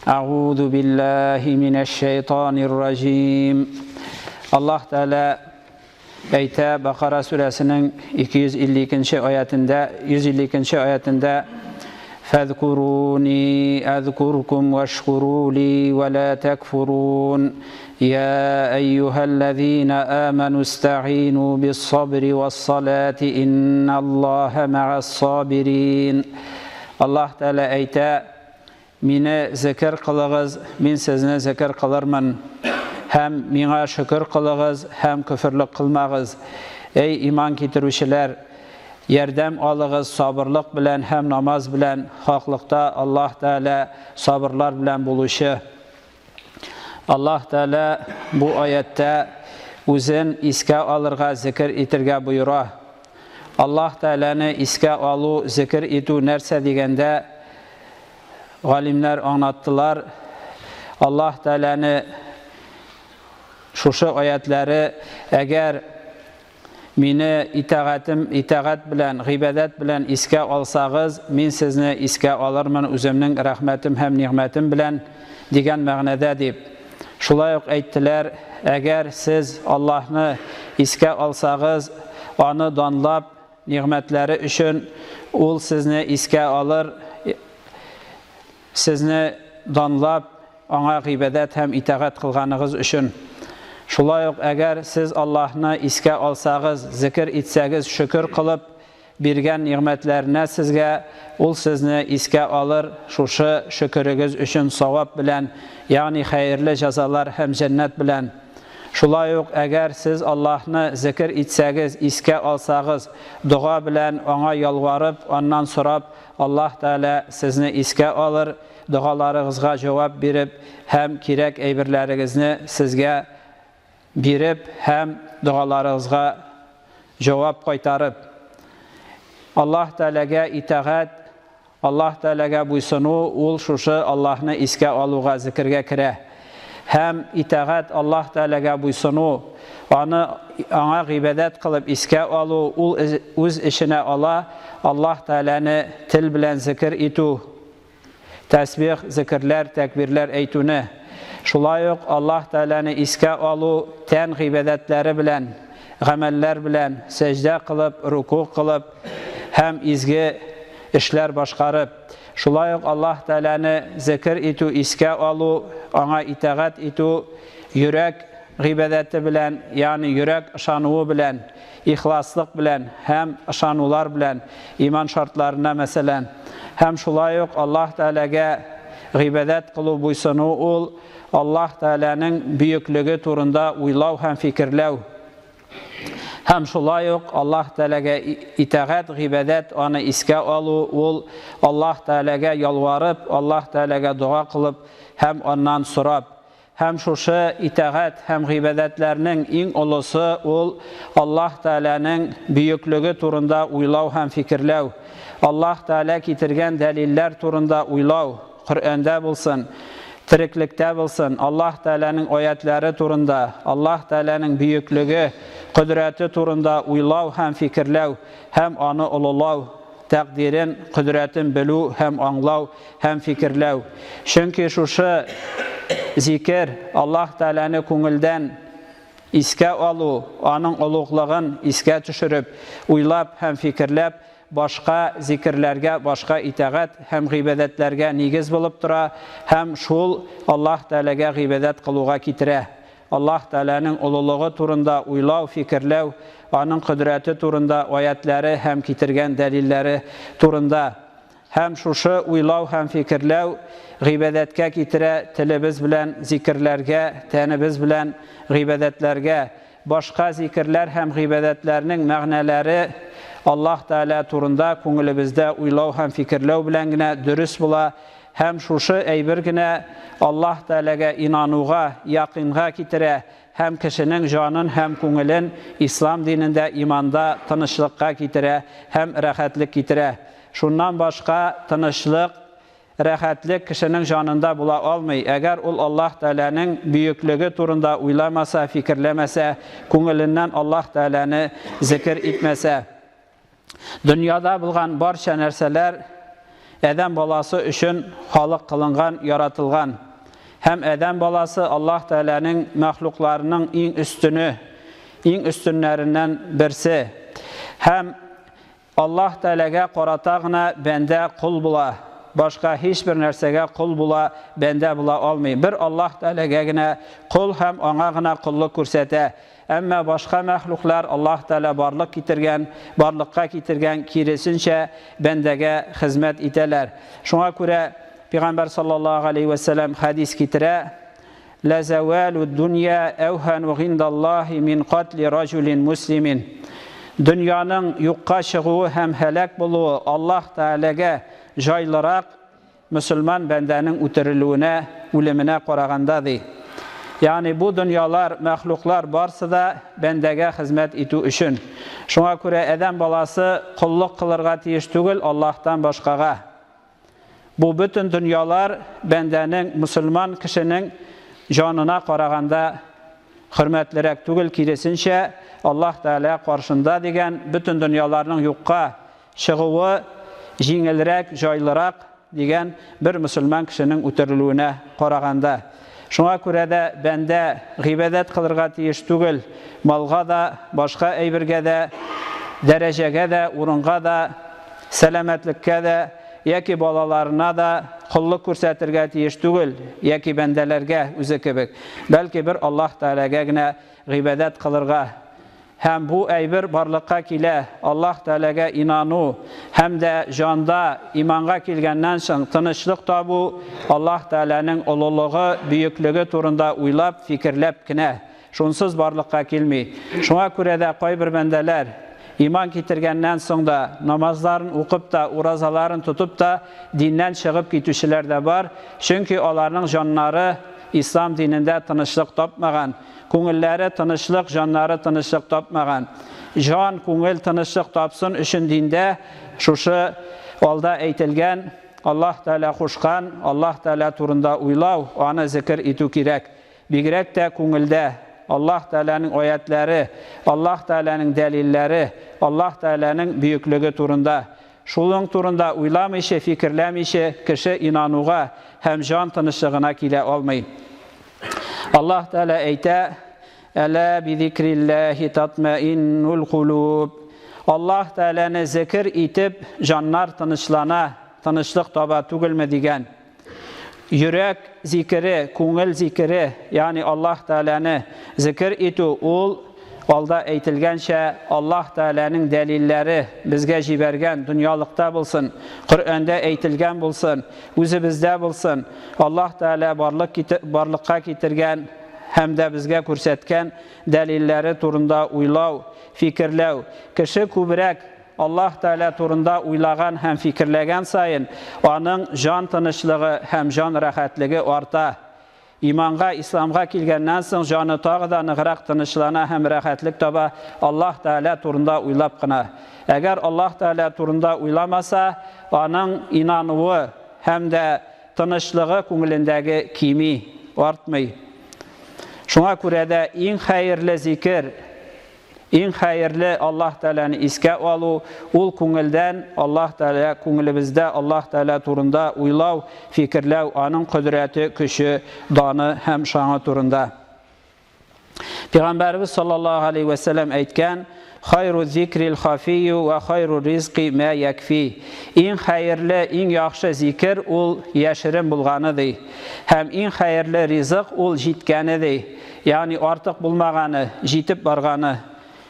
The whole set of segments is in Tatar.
Әгъузу биллаһи минәш-шәйтанир раҗим. Аллаһ Тәгалә әйтә Бакара сүрәсенең 252 аятендә, 152 аятендә Фәзкуруни әзкуркум вашкуру ли ва ла такфурун. Я әйюһәлләзина аману истәгыйну бис-сабри вас-салати инналлаһа мәгас-сабирин. Аллаһ Тәгалә әйтә, Мине зекер кылыгыз, мин сезне зекер кылырмын. Һәм миңа шөкер кылыгыз һәм көферлек кылмагыз. Эй иман китерүчеләр! Ярдәм алыгыз сабырлык белән һәм намаз белән, хаклыкта Аллаһ Тәгалә сабырлар белән булучы. Аллаһ Тәгалә бу аятьтә үзен искә алырга, зекер итергә боера. Аллаһ Тәгаләне искә алу, зекер итү нәрсә дигәндә, галимнәр аңлаттылар, Аллаһ Тәгаләне шушы аятләре, әгәр мине итагатем, итагать белән, гыйбадәт белән искә алсагыз, мин сезне искә алырмын үземнең рәхмәтем һәм нигъмәтем белән, дигән мәгънәдә дип. Шулай ук әйттеләр, әгәр сез Аллаһны искә алсагыз, аны данлап, Нигъмәтләре өчен Ул сезне искә алыр, сезне данлап, Аңа гыйбадәт һәм итагать кылганыгыз өчен. Шулай ук әгәр сез Аллаһны искә алсагыз, зекер итсәгез, шөкер кылып, биргән нигъмәтләренә сезгә, Ул сезне искә алыр, шушы шөкерегез өчен савап белән, ягъни хәерле җәзалар һәм җәннәт белән. Шулай ук әгәр сез Аллаһны зекер итсәгез, искә алсагыз, дога белән Аңа ялварып, Аннан сорап, Аллаһ Тәгалә сезне искә алыр, догаларыгызга җавап биреп һәм кирәк әйберләрегезне сезгә биреп һәм догаларыгызга җавап кайтарып. Аллаһ Тәгаләгә итагать Аллаһ Тәгаләгә буйсыну, ул шушы Аллаһны искә алуга, зекергә керә. Һәм итагать Аллаһ Тәгаләгә буйсыну, Аны, Аңа гыйбадәт кылып искә алу, ул үз эченә ала Аллаһ Тәгаләне тел белән зекер итү, тәсбих, зекерләр, тәкбирләр әйтүне. Шулай ук Аллаһ Тәгаләне искә алу тән гыйбадәтләре белән, гамәлләр белән, сәҗдә кылып, рукуг кылып һәм изге эшләр башкарып, шулай ук Аллаһ Тәгаләне зекер итү, искә алу, Аңа итагать итү йөрәк гыйбадәте белән, ягъни йөрәк ышануы белән, ихласлык белән һәм ышанулар белән, иман шартларына, мәсәлән. Һәм шулай ук Аллаһ Тәгаләгә гыйбадәт кылу, буйсыну ул Аллаһ Тәгаләнең бөеклеге турында уйлау һәм фикерләү. Һәм шулай ук Аллаһ Тәгаләгә итагать, гыйбадәт, аны искә алу, ул Аллаһ Тәгаләгә ялварып, Аллаһ Тәгаләгә дога кылып һәм аннан сорап. Һәм шушы итагать һәм гыйбадәтләрнең иң олысы ул Аллаһ Тәгаләнең бөеклеге турында уйлау һәм фикерләү. Аллаһ Тәгалә китергән дәлилләр турында уйлау. Коръәндә булсын, тереклектә булсын, Аллаһ Тәгаләнең аятьләре турында, Аллаһ Тәгаләнең бөеклеге, кодрәте турында уйлау һәм фикерләү һәм аны олылау, тәкъдирен, кодрәтен белү һәм аңлау һәм фикерләү. Чөнки шушы зикер Аллаһ Тәгаләне күңелдән искә алу, аның олуглыгын искә төшереп, уйлап һәм фикерләп, башка зикерләргә, башка итагать һәм гыйбадәтләргә нигез булып тора һәм шул Аллаһ Тәгаләгә гыйбадәт кылуга китерә. Аллаһ Тәгаләнең олылыгы турында уйлау, фикерләү, Аның кодрәте турында аятьләре һәм китергән дәлилләре турында. Һәм шушы уйлау һәм фикерләү гыйбадәткә китерә, телебез белән зикерләргә, тәнебез белән гыйбадәтләргә, Башка зикерләр һәм гыйбадәтләрнең мәгънәләре Аллаһ Тәгалә турында күңелебездә уйлау һәм фикерләү белән генә дөрес була һәм шушы әйбер генә Аллаһ Тәгаләгә инануга, якыйнга китерә һәм кешенең җанын һәм күңелен Ислам динендә иманда тынычлыкка китерә һәм рәхәтлек китерә. Шуннан башка тынычлык, Рәхәтлек кешенең җанында була алмый, әгәр ул Аллаһ Тәгаләнең бөеклеге турында уйламаса, фикерләмәсә, күңеленнән Аллаһ Тәгаләне зекер итмәсә. Дөньяда булган барча нәрсәләр адәм баласы өчен халык кылынган, яратылган. Һәм адәм баласы Аллаһ Тәгаләнең мәхлукларының иң өстене, иң өстеннәреннән берсе. Һәм Аллаһ Тәгаләгә карата гына бәндә кол була. Башка һичбер нәрсәгә кол була, бәндә була алмый. Бер Аллаһ Тәгаләгә генә кол һәм аңа гына коллык күрсәтә. Әмма башка мәхлуклар Аллаһ Тәгалә барлык китергән, барлыкка китергән, киресенчә, бәндәгә хезмәт итәләр. Шуңа күрә Пәйгамбәр саллаллаһу галәйһи вә сәлләм хәдис китерә, Лә зәвәлү дөнья әүһәну гиндаллаһи мин катли раҗулин муслимин. Дөньяның юкка чыгуы һәм һәлак булуы Аллаһ Тәгаләгә җайлырак мөселман бәндәнең үтерелүенә, үлеменә караганда, ди. Ягъни бу дөньялар, мәхлуклар барсы да бәндәгә хезмәт итү өчен. Шуңа күрә адәм баласы коллык кылырга тиеш түгел Аллаһтан башкага. Бу бөтен дөньялар бәндәнең, мөселман кешенең җанына караганда хөрмәтлерәк түгел, киресенчә, Аллаһ Тәгалә каршында дигән бөтен дөньяларның юкка чыгуы җиңелрәк, җайлырак дигән бер мөселман кешенең үтерелүенә караганда. Шуңа күрә дә бәндә гыйбадәт кылырга тиеш түгел, малга да, башка әйбергә дә, дәрәҗәгә дә, урынга да, сәламәтлеккә дә яки балаларына да коллык күрсәтергә тиеш түгел, яки бәндәләргә үзе кебек, бәлки бер Аллаһ Тәгаләгә генә гыйбадәт кылырга. Һәм бу әйбер барлыкка килә Аллаһ Тәгаләгә инану һәм дә җанда иманга килгәннән соң тынычлык табу, Аллаһ Тәгаләнең олылыгы, бөеклеге турында уйлап, фикерләп кенә. Шунсыз барлыкка килми. Шуңа күрә дә кайбер бәндәләр, иман китергәннән соң да, намазларын укып та, уразаларын тотып та, диннән чыгып китүчеләр дә бар, чөнки аларның җаннары ислам динендә тынычлык тапмаган, күңелләре тынычлык, җаннары тынычлык тапмаган. Җан, күңел тынычлык тапсын өчен диндә шушы алда әйтелгән, Аллаһ Тәгалә кушкан, Аллаһ Тәгалә турында уйлау, аны зикер итү кирәк. Бигрәк тә күңелдә Аллаһ Тәгаләнең аятьләре, Аллаһ Тәгаләнең дәлилләре, Аллаһ Тәгаләнең бөеклеге турында. Шуның турында уйламыйча, фикерләмичә кеше инануга һәм җан тынычлыгына килә алмый. Аллаһ Тәгалә әйтә, Әлә бизикрилләһи татмаиннул кулуб. Аллаһ Тәгаләне зикер итеп җаннар тынычлана, тынычлык таба түгелме дигән. Йөрәк зикере, күңел зикере, ягъни Аллаһ Тәгаләне зикер итү ул алда әйтелгәнчә Аллаһ Тәгаләнең дәлилләре безгә җибәргән дөньялыкта булсын, Коръәндә әйтелгән булсын, үзебездә булсын, Аллаһ Тәгалә барлык барлыкка китергән һәм дә безгә күрсәткән дәлилләре турында уйлау, фикерләү. Кеше күбрәк Аллаһ Тәгалә турында уйлаган һәм фикерләгән саен, аның җан тынычлыгы һәм җан рәхәтлеге арта. Иманга, исламга килгәннән соң җаны тагы да ныграк тынычлана һәм рәхәтлек таба Аллаһ Тәгалә турында уйлап кына. Әгәр Аллаһ Тәгалә турында уйламаса, аның инануы һәм дә тынычлыгы күңелендәге кими, артмый. Шуңа күрә дә иң хәерле зикер, Иң хәерле Аллаһ Тәгаләне искә алу, ул күңелдән Аллаһ Тәгалә күңелебездә Аллаһ Тәгалә турында уйлау, фикерләү, аның кодрәте, көче, даны һәм шаңы турында. Пәйгамбәребез саллаллаһу алейһи вә сәлләм әйткән, Хайру зикрил хафию ва хайру ризки мә якфи. Иң хәерле, иң яхшы зикер ул яшерен булганы ди. Һәм иң хәерле ризык ул җиткәне ди. Ягъни артык булмаганы, җитеп барганы.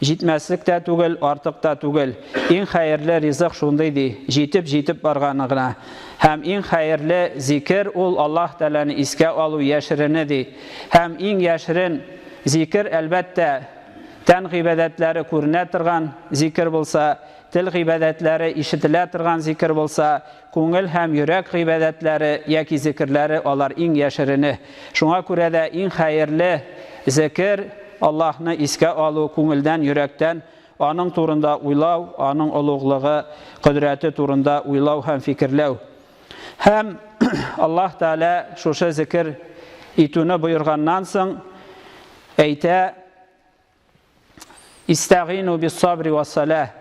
Җитмәслек тә түгел, артык та түгел. Иң хәерле ризык шундый ди, җитеп-җитеп барганы гына. Һәм иң хәерле зикер ул Аллаһ Тәгаләне искә алу яшерене ди. Һәм иң яшерен зикер, әлбәттә, тән гыйбадәтләре күренә торган зикер булса, тел гыйбадәтләре ишетелә торган зикер булса, Күңел һәм йөрәк гыйбадәтләре яки зекерләре алар иң яшерене. Шуңа күрә дә иң хәерле зекер, Аллаһны искә алу, күңелдән, йөрәктән Аның турында уйлау, Аның олуглыгы, кодрәте турында уйлау һәм фикерләү. Һәм Аллаһ Тәгалә шушы зекер итүне боерганнан соң әйтә, Истәгыйну биссабри вассаләһ.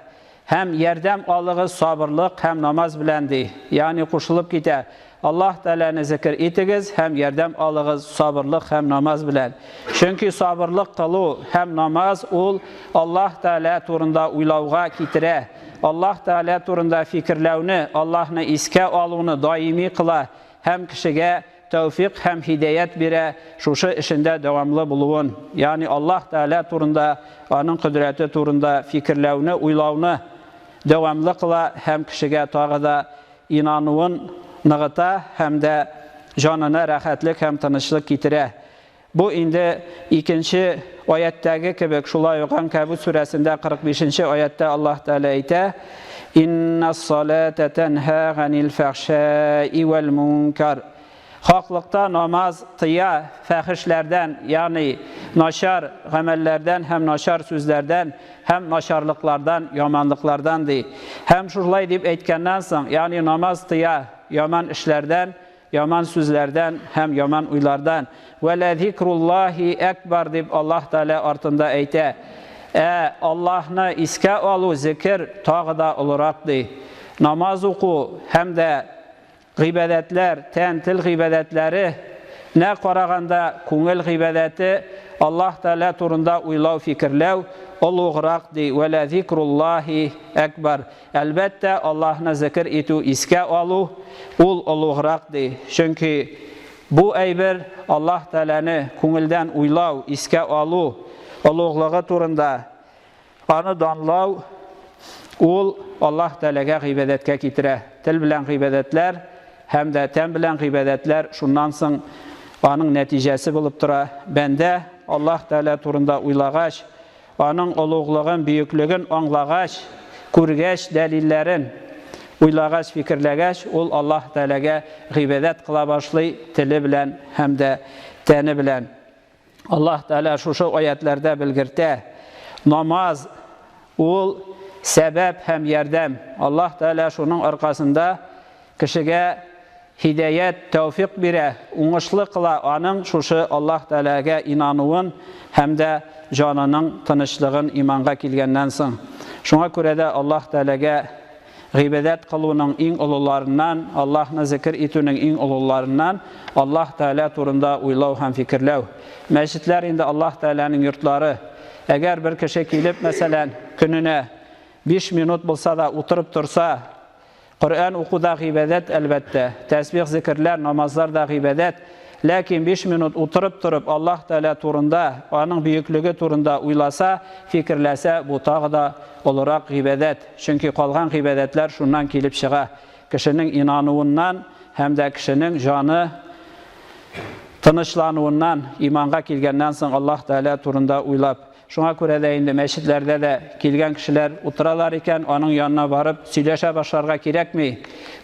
Һәм ярдәм алыгыз сабырлык һәм намаз белән, ди. Ягъни кушылып китә. Аллаһ Тәгаләне зикер итегез һәм ярдәм алыгыз сабырлык һәм намаз белән. Чөнки сабырлык кылу һәм намаз ул Аллаһ Тәгалә турында уйлауга китерә. Аллаһ Тәгалә турында фикерләүне, Аллаһны искә алуны даими кыла һәм кешегә тәүфик һәм һидәят бирә шушы эшендә дәвамлы булуын, ягъни Аллаһ Тәгалә турында, Аның кодрәте турында фикерләүне, уйлауны дәвамлы кыла һәм кешегә тагы да инануын ныгыта һәм дә җанына рәхәтлек һәм тынычлык китерә. Бу инде икенче аятьтәге кебек, шулай ук Ганкәбут сүрәсендә 45 нче аятьтә Аллаһ Тәгалә әйтә, Иннас-салата тәнһа ганил фәхшәи вәл мункар. Хаклыкта намаз тыя фәхешләрдән, ягъни начар гамәлләрдән һәм начар сүзләрдән һәм начарлыклардан, яманлыклардан ди. Һәм шулай дип әйткәннән соң, ягъни намаз тыя яман эшләрдән, Яман сүзләрдән һәм яман уйлардан. Вә ләзикруллаһи әкбар дип Аллаһ Тәгалә артында әйтә. Ә Аллаһны искә алу, зикер, тагы да олырак ди. Намаз уку һәм дә гыйбадәтләр, тән, тел гыйбадәтләре нә караганда күңел гыйбадәте, Аллаһ Тәгалә турында уйлау, фикерләү олуграк ди. Вә ләзикруллаһи әкбар. Әлбәттә, Аллаһны зекер итү, искә алу, ул олуграк, ди. Чөнки бу әйбер Аллаһ Тәгаләне күңелдән уйлау, искә алу олуглыгы турында, аны данлау, ул Аллаһ Тәгаләгә гыйбадәткә китерә. Тел белән гыйбадәтләр һәм дә тән белән гыйбадәтләр шуннан соң аның нәтиҗәсе булып тора. Бәндә Аллаһ Тәгалә турында уйлагач, Аның олуглыгын, бөеклеген аңлагач, күргәч, дәлилләрен уйлагач, фикерләгәч, ул Аллаһ Тәгаләгә гыйбадәт кыла башлый теле белән һәм дә тәне белән. Аллаһ Тәгалә шушы аятьләрдә белгертә, намаз ул сәбәп һәм ярдәм. Аллаһ Тәгалә шуның аркасында кешегә һидәят, тәүфикъ бирә, уңышлы кыла аның шушы Аллаһ Тәгаләгә инануын һәм дә җанының тынычлыгын иманга килгәннән соң. Шуңа күрә дә Аллаһ Тәгаләгә гыйбадәт кылуның иң олыларыннан, Аллаһны зикер итүнең иң олыларыннан Аллаһ Тәгалә турында уйлау һәм фикерләү. Мәчетләр инде Аллаһ Тәгаләнең йортлары. Әгәр бер кеше килеп, мәсәлән, көненә 5 минут булса да утырып торса, Коръән уку да гыйбадәт, әлбәттә. Тәсбих-зикерләр, намазлар да гыйбадәт. Ләкин биш минут утырып торып Аллаһ Тәгалә турында, Аның бөеклеге турында уйласа, фикерләсә, бу тагы да олырак гыйбадәт. Чөнки калган гыйбадәтләр шуннан килеп чыга. Кешенең инануыннан һәм дә кешенең җаны тынычлануыннан, иманга килгәннән соң Аллаһ Тәгалә турында уйлап. Шуңа күрә дә инде мәчетләрдә дә килгән кешеләр утыралар икән, аның янына барып сөйләшә башларга кирәкми.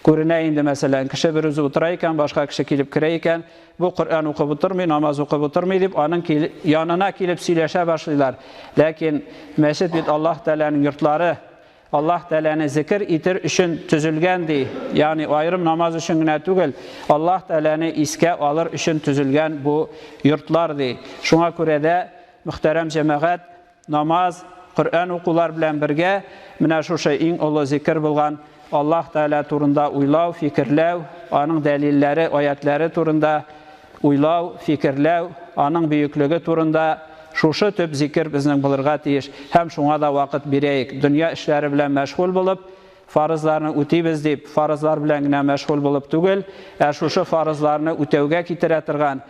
Күренә инде, мәсәлән, кеше берүзе утыра икән, башка кеше килеп керә икән, бу Коръән укып утырмый, намаз укып утырмый дип, аның янына килеп сөйләшә башлыйлар. Ләкин мәчет бит Аллаһ Тәгаләнең йортлары. Аллаһ Тәгаләне зикер итер өчен төзелгән ди. Ягъни аерым намаз өчен генә түгел, Аллаһ Тәгаләне искә алыр өчен төзелгән бу йортлар ди. Шуңа күрә дә, мөхтәрәм җәмәгать, намаз, Коръән укулар белән бергә менә шушы иң олы зикер булган Аллаһ Тәгалә турында уйлау, фикерләү, аның дәлилләре, аятләре турында уйлау, фикерләү, аның бөеклеге турында шушы төп зикер безнең булырга тиеш һәм шуңа да вакыт бирәек. Дөнья эшләре белән мәшгуль булып, фарызларны үтибез дип, фарызлар белән генә мәшгуль булып түгел, ә шушы фарызларны үтәүгә китерә торган,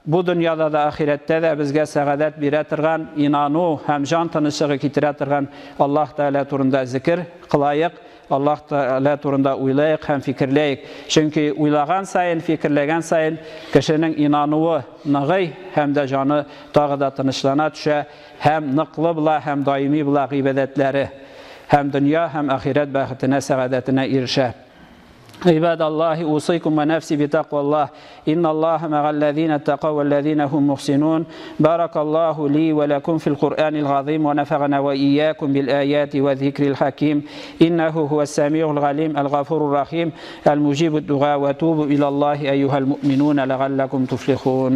бу дөньяда да, ахирәттә дә безгә сәгадәт бирә торган, инану һәм җан тынычлыгы китерә торган Аллаһ Тәгалә турында зикер кылаек, Аллаһ Тәгалә турында уйлаек һәм фикерләек. Чөнки уйлаган саен, фикерләгән саен кешенең инануы ныгый һәм дә җаны тагы да тынычлана төшә һәм ныклы була һәм даими була гыйбадәтләре һәм дөнья һәм ахирәт бәхетенә, сәгадәтенә ирешә. عباد الله أوصيكم ونفسي بتقوى الله إن الله مع الذين اتقوا والذين هم محسنون بارك الله لي ولكم في القرآن العظيم ونفعنا وإياكم بالآيات والذكر الحكيم إنه هو السميع العليم الغفور الرحيم المجيب الدعاء وتوبوا إلى الله أيها المؤمنون لعلكم تفلحون.